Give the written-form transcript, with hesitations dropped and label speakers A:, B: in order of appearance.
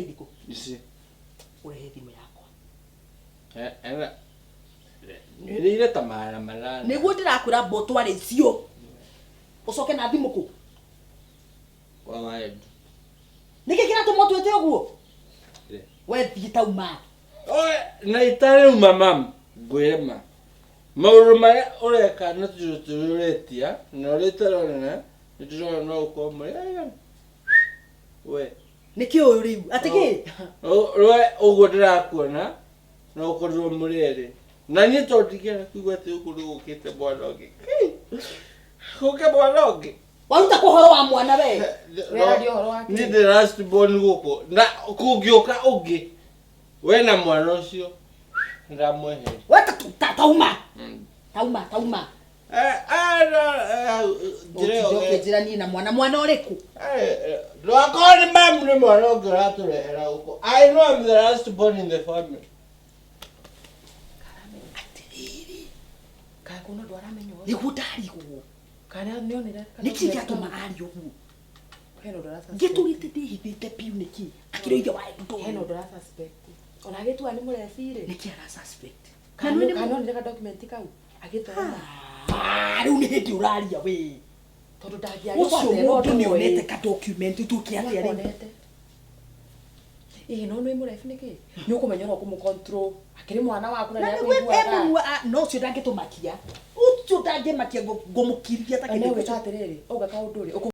A: Mbeca irĩkũ?
B: Ici.
A: Ũrehe thimũ yakwa.
B: Ena nywĩrĩire ta 800.
A: Nĩguo ndĩrakwĩra mbotware icio. Ũcoke na thimũ kũ?
B: Kwa waedu.
A: Nĩkĩ kĩratũma ũtwĩte ũguo? We thiĩ tauma.
B: Oe, na itarĩuma mam, ngwĩre ma. Maũndũ marĩa ũreka na tũrĩ tũrĩa ũretia na ũrĩa itaronana nĩ ndĩrona no ũkorwo mũrĩ aigana. We.
A: Nĩkĩ ũyũ rĩu? Atĩ kĩ?
B: We ũguo ndĩrakuona no ũkorirwo mũrĩ erĩ. Na niĩ tondũ ndingĩenda kũigua atĩ gũkũ nĩ gũkĩte mwana ũngĩ. Gũke mwana ũngĩ.
A: Waruta kũ ũhoro wa mwana we?
C: Weraria ũhoro wa kĩ?
B: Niĩ ndĩ last born gũkũ. Na kũngĩũka ũngĩ we na mwana ũcio ndamweheria.
A: We ta tauma. Tauma, tauma.
B: Njĩra
A: Ũtinde ũkĩnjĩra niĩ na mwana mwana ũrĩkũ?
B: Ndwakorwo nĩ mamu nĩ mwana ũngĩ ũratũrehera gũkũ. I know I'm the last born in the family.
A: Atĩrĩrĩ.
C: Kana kwĩna ũndũ aramenya ũyũ?
A: Nĩguo ndarigwo.
C: Kana nĩonire
A: Nĩkĩ gĩatũma arie ũguo?
C: Hena ũndũ ara suspect.
A: Ngĩtũrĩte ndĩhithĩte biũ nĩkĩ? Akĩrĩ ithe wa Edu
C: Hena ũndũ ara suspect. Ona agĩtua nĩ mũrebi rĩ.
A: Nĩkĩ ara suspect?
C: Kana
A: Na nĩ
C: kana onire ka document kau agĩthoma.
A: Ah, rĩu nĩ hĩndĩ ũraria we.
C: Tondũ ndangĩaria
A: Ũcio mũndũ nĩ onete ka document tuke atĩa rĩu?
C: Nĩakonete. Ĩĩ no nĩ mũrebi nĩkĩ? Nĩ ũkũmenya ũrĩa ũkũmũ control. Akĩrĩ mwana waku na
A: Na nĩguo
C: nĩakũiguaga.
A: emũnua no ũcio ndangĩtũmakia. Ũcio ndangĩmakia ngũmũkirithia ta
C: Na
A: kĩndũ
C: nĩgwĩka atĩrĩrĩ, auga kaũndũ rĩ, ũkũ